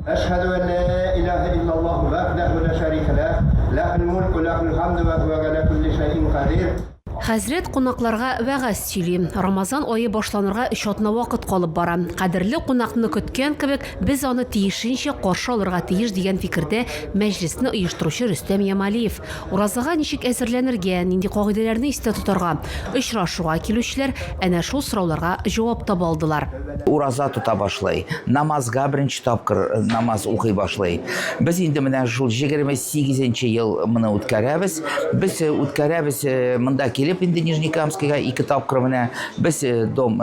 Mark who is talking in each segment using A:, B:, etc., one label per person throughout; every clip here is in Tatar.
A: Әшһәдү ән лә илаһә иллаллаһу вәхдәһү лә шәрикә ләһ, ләһүл мулку вә ләһүл хәмду вә һүә галә күлли шәйин кадир.
B: Хәзрәт кунакларга вәгазь сөйли. Рамазан ае башланырга өч атна вакыт калып бара. Кадерле кунакны көткән кебек, без аны тиешенчә каршы алырга тиеш, дигән фикердә мәҗлесне оештыручы Рөстәм Ямалиев. Уразага ничек әзерләнергә, нинди кагыйдәләрне истә тотарга? Очрашуга килүчеләр әнә шул сорауларга җавап таба алдылар.
C: Ураза тота башлый, намазга беренче тапкыр намаз укый башлый. Без инде менә шул 28 нче ел моны үткәрәбез. Без үткәрәбез монда килеп инде Нижнекамскига ике тапкыр менә без дом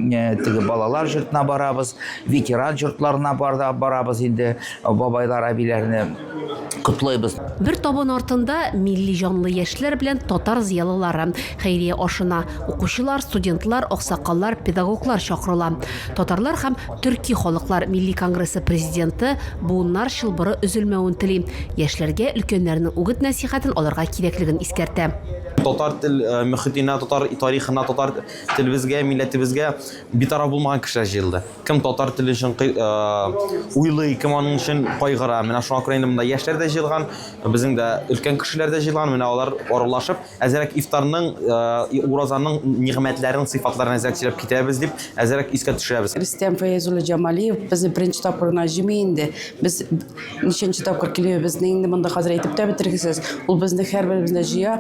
C: теге балалар йортына барабыз, ветеран йортларына барабыз инде бабайлар, әбиләрне котлыйбыз.
B: Бер табын артында милли җанлы яшьләр белән татар зыялылары, хәйрия ашына укучылар, студентлар, аксакаллар, педагоглар чакырыла. Татарлар һәм төрки халыклар милли конгрессы президенты буыннар чылбыры өзелмәвен тели. Яшьләргә өлкәннәрнең үгет-нәсыйхәтен алырга кирәклеген искәртә.
D: Татар тел мөхитенә, татар тарихына, татар телебезгә, милләтебезгә битараф булмаган кешеләр җыелды. Кем татар теле өчен уйлый, кем аның өчен кайгыра. Менә шуңа күрә инде монда яшьләр дә җыелган, безнең дә өлкән кешеләр дә җыелган. Менә алар аралашып, әзрәк ифтарның, уразаның нигъмәтләрен, сыйфатларын әзрәк сөйләп китәбез дип, әзрәк искә төшерәбез.
E: Рөстәм Фәяз улы Җамалиев безне беренче тапкыр гына җыймый инде. Без ничәнче тапкыр килүебезне инде монда хәзер әйтеп тә бетергесез. Ул безне һәрберебезне җыя.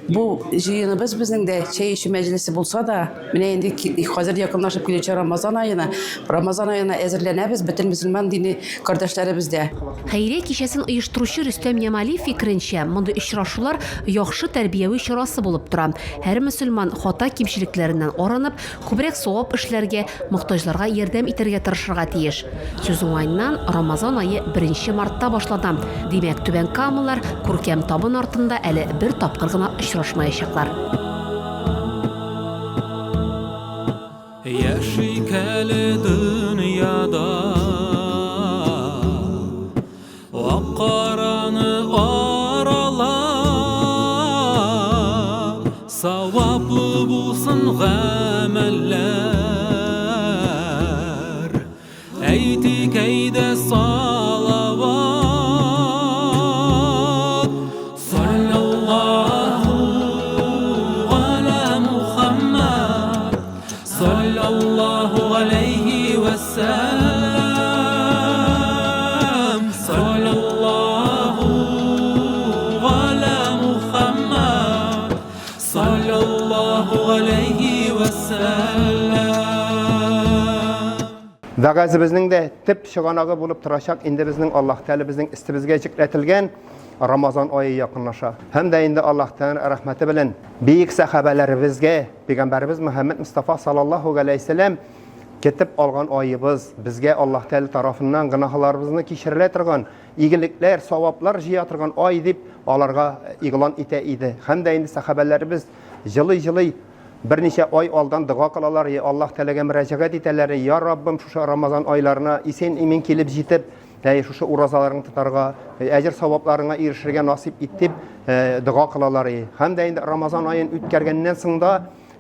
E: Бу җыеныбыз безнең дә чәй эчү мәҗлесе булса да, Менә инде хәзер якынлашып килүче Рамазан аена, Рамазан аена әзерләнәбез, бөтен мөселман дини кардәшләребез дә.
B: Хәйрия кичәсен оештыручы Рөстәм Ямалиев фикеренчә, мондый очрашулар яхшы тәрбияви чарасы булып тора. Һәр мөселман хата-кимчелекләреннән арынып, күбрәк савап эшләргә, мохтаҗларга ярдәм итәргә тырышырга тиеш. Сүз уңаеннан, Рамазан ае беренче мартта башлана. Димәк, түбәнкамалылар күркәм табын артында әле бер тапкыр гына очрашмаячаклар.
F: Яшик әле дөньяда Ак караны аралап Саваплы булсын гамәлләр Әйтик әйдә салават Саллаллаху галә Мухаммад Саллаллаху галәйһи вәссәлам Саллаллаху галә Мухаммад Саллаллаху галәйһи вәссәлам.
A: Вәгазебезнең дә төп чыганагы булып торачак инде безнең Аллаһ Тәгалә безнең өстебезгә җөкләтелгән Рамазан ае якынлаша. Һәм дә инде Аллаһ Тәгалә рәхмәте белән бөек сәхабәләребезгә Пәйгамбәребез Мөхәммәд Мустафа саллаллаһу галәйһи сәлам кетеп алган аебыз безгә Аллаһ Тәгалә тарафыннан гөнаһларыбызны кичерелә торган, игелекләр, саваплар җыя торган ай дип аларга игълан итә иде. Һәм дә инде сәхабәләребез җылый-җылый Берничә ай алдан дога кылалар, я Аллаһ Тәгаләгә мөрәҗәгать итәләр, я Раббым, шушы Рамазан айларына исән-имин килеп җитеп, әй, шушы уразаларыңны тотарга, әҗер савапларыңа ирешергә насыйп ит дип дога кылалар. Һәм дә инде Рамазан аен үткәргәннән соң да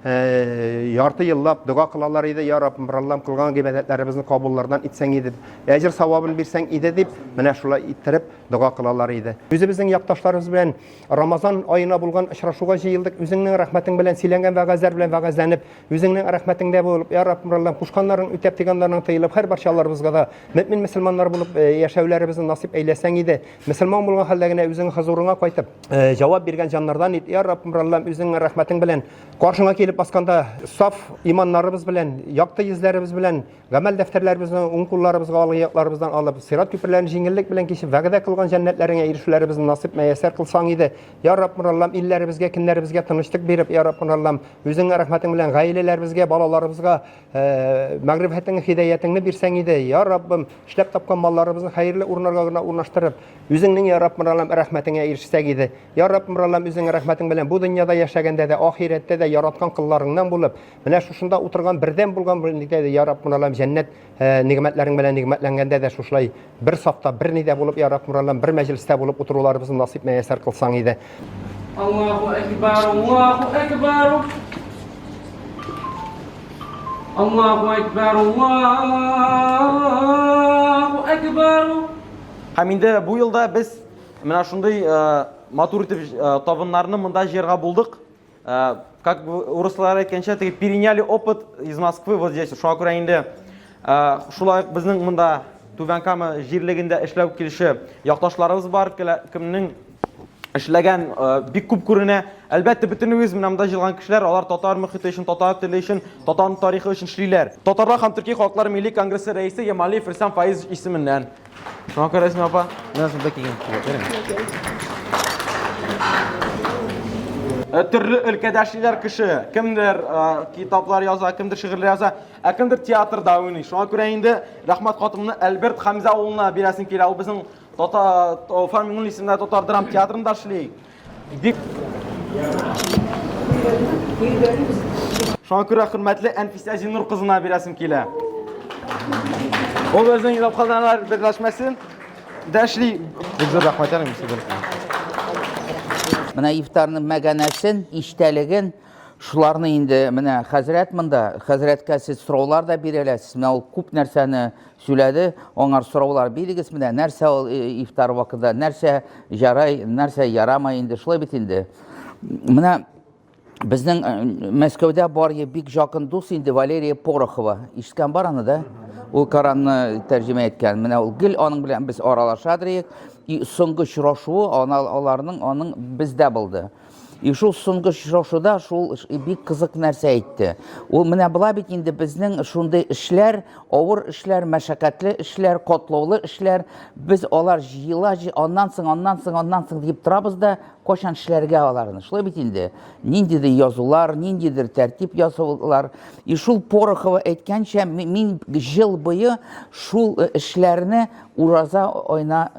A: ярты еллап дога кылалар иде, я Раббым, Аллам, кылган гыйбадәтләребезне кабуллардан итсәң иде, әҗер савабын бирсәң иде дип, менә шулай иттереп дога кылалар иде. Үзебезнең якташларыбыз белән Рамазан аена булган очрашуга җыелдык. Үзеңнең рәхмәтең белән сөйләнгән вәгазьләр белән вәгазьләнеп, үзеңнең рәхмәтеңдә булып, я Раббым, Аллам, кушканнарың үтәп, тыйганнарың тыелып, һәр барчаларыбызга да мөэмин мөселманнар булып э, яшәүләребезне насыйп әйләсәң иде. Мөселман булган хәлдә генә үзеңнең хозурыңа кайтып, э, җавап биргән җаннардан ит, я Раббым, Аллам, үзеңнең рәхмәтең белән каршыңа килеп басканда саф иманнарыбыз белән, якты йөзләребез белән Гамәл дәфтәрләребезне уң кулларыбызга алгы якларыбыздан алып, сират күперләрен җиңеллек белән кичеп, вәгъдә кылган җәннәтләреңә ирешүләребезне насыйп мәясәр кылсаң иде. Я Раббым Аллам, илләребезгә, көннәребезгә тынычлык биреп, я Раббым Аллам, үзеңнең рәхмәтең белән гаиләләребезгә, балаларыбызга э, мәгърифәтең, һидаятеңне бирсәң иде. Я Раббым, эшләп тапкан малларыбызны хәерле урыннарга гына урнаштырып, үзеңнең я Раббым Аллам рәхмәтеңә ирешсәк иде. Я Раббым Аллам, үзеңнең рәхмәтең белән бу дөньяда яшәгәндә дә, ахирәттә дә яраткан кылларыңнан булып, Менә шушында утырган бердәм булган бер нидә дә, я Раббым Аллам, җәннәт э, нигъмәтләрең белән нигъмәтләнгәндә дә шушылай бер сафта, бер нидә булып, я Раббым Аллам, бер мәҗлестә булып утыруларыбызны насыйп мәясәр кылсаң иде.
G: Аллаһу әкбар, Аллаһу әкбар. Аллаһу әкбар, Аллаһу әкбәр.
D: Һәм инде бу елда без менә шундый матур итеп табыннарны монда җыярга булдык. Как урыслар әйткәнчә, теге переняли опыт из Москвы вот здесь. Шуңа күрә инде шулай ук безнең монда Түбән Кама җирлегендә эшләү килеше якташларыбыз бар, кемнең эшләгән бик күп күренә. Әлбәттә, бөтенебез менә монда җыелган кешеләр, алар татар мөхите өчен, татар теле өчен, татар тарихы өчен эшлиләр. Татарлар һәм төрки халыклар милли конгрессы рәисе Ямалиев Рөстәм Фаиз исеменнән. Шуңа күрә Рәсмә апа, менә шунда килгән. Төрле өлкәдә эшлиләр кеше. Кемдер китаплар яза, кемдер шигырьләр яза, ә кемдер театрда уйный. Шуңа күрә инде рәхмәт хатымны Альберт Хәмзә улына бирәсем килә. Ул безнең татар Уфа Миңнуллин исемендә татар драм театрында эшли. Бик Шуңа күрә хөрмәтле Әнфисә Зиннур кызына бирәсем килә. Ул безнең китапханалар берләшмәсен дә эшли. Бик зур рәхмәт әле сезгә.
C: Менә ифтарның мәгәнәсен, иштәлеген, шуларны инде менә хәзрәт монда, хәзрәткә сез сораулар да бирә аласыз. Менә ул күп нәрсәне Сөйләде, аңар сораулар бирегез, менә нәрсә ул э, ифтар вакытында, нәрсә жарай, нәрсә ярамай инде, шулай бит инде. Менә безнең э, Мәскәүдә бар бик якын дус инде Валерия Порохова. Ишеткән бар аны да? Ул Коранны тәрҗемә иткән. Менә ул гел аның белән без аралашадыр идек. И соңгы очрашуы аларның аның бездә булды. И шул соңгы очрашуда шул бик кызык нәрсә әйтте. Ул менә була бит инде безнең шундый эшләр, авыр эшләр, мәшәкатьле эшләр, катлаулы эшләр. Без алар җыела, аннан соң, аннан соң, аннан соң дип торабыз да, кайчан эшләргә аларны. Шулай бит инде. Ниндидер язулар, ниндидер тәртип ясаулар. И шул Порохова әйткәнчә, мин ел буе шул э, эшләрне ураза аена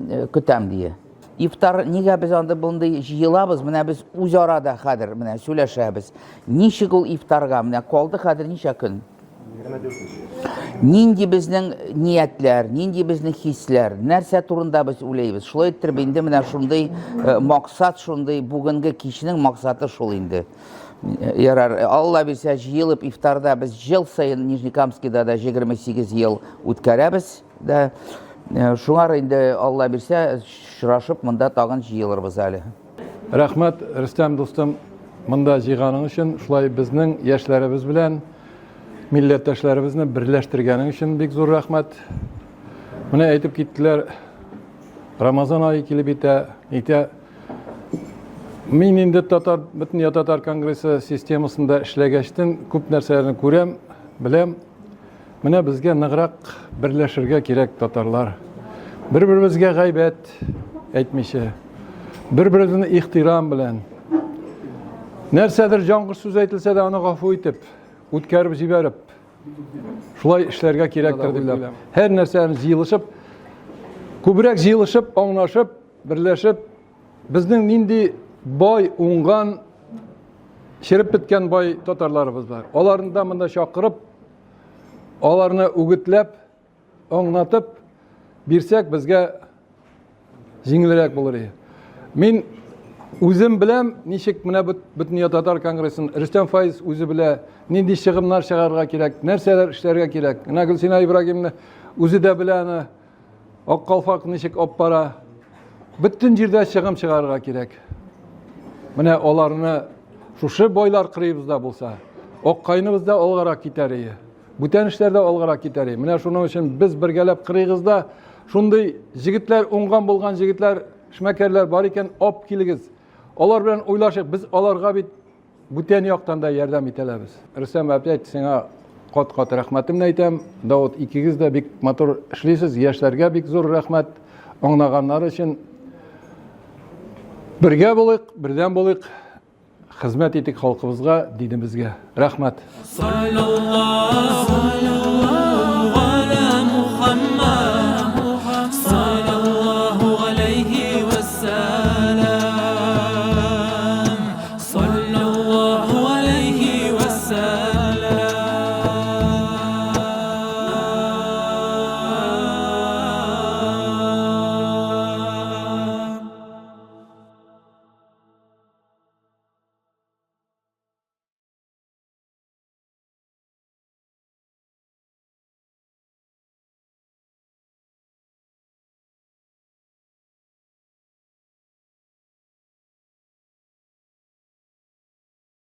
C: э, көтәм дие. Ифтар нигә без анда мондый җыелабыз? Менә без үзара да хәзер менә сөйләшәбез. Ничек ул ифтарга? Менә калды хәзер ничә көн? 24. Нинди безнең ниятләр, нинди безнең хисләр, нәрсә турында без уйлыйбыз? Шулай иттереп инде менә шундый э, максат, шундый бүгенге кичнең максаты шул инде. Ярар, Алла бирсә, җыелып ифтарда без ел саен Нижнекамскида да 28 ел үткәрәбез. Да, э, шуңар инде Алла бирсә, очрашып монда тагын җыелырбыз әле.
H: Рәхмәт, Рөстәм дустым, монда җыйганың өчен, шулай безнең яшьләребез белән милләттәшләребезне берләштергәнең өчен бик зур рәхмәт. Менә әйтеп киттеләр, Рамазан ае килеп итә, итә. Мин инде татар, бөтен татар конгрессы системасында эшләгәчтен күп нәрсәләрне күрәм, беләм. Менә безгә ныграк берләшергә кирәк, татарлар. Бер-беребезгә гайбәт әйтмичә, бер-беребезне ихтирам белән. Нәрсәдер җангыш сүз әйтелсә дә, аны гафу итеп, үткәреп җибәреп, шулай эшләргә кирәктер дип уйлыйм. Һәр нәрсәне җыелышып, күбрәк җыелышып, аңлашып, берләшеп, безнең нинди бай, уңган, череп беткән бай татарларыбыз бар. Аларны да монда чакырып, аларны үгетләп, аңлатып бирсәк, безгә җиңелрәк булыр иде. Мин үзем беләм, ничек менә Бөтендөнья татар конгрессын Рөстәм Файз үзе белә, нинди чыгымнар чыгарырга кирәк, нәрсәләр эшләргә кирәк. Менә Гөлсинә Ибрагимовна үзе дә белә аны. Ак калфак ничек алып бара. Бөтен җирдә чыгым чыгарырга кирәк. Менә аларны шушы байлар кырыебызда булса, ак кайныбыз да алгарак китәр иде. Бүтән эшләр дә алгарак китәр иде. Менә шуның өчен без бергәләп кырыегызда шундый җегетләр, уңган булган җегетләр, эшмәкәрләр бар икән, ап килегез. Алар белән уйлашыйк. Без аларга бит Бүтән яктан да ярдәм итәләбез. Рөстәм, опять сиңа кат-кат рәхмәтемне әйтәм. Давыт, икегез дә бик матур эшлисез. Яшьләргә бик зур рәхмәт аңлаганнары өчен. Бергә булыйк, бердәм булыйк, хезмәт итик халкыбызга, динебезгә. Рәхмәт.
F: Саллаллаху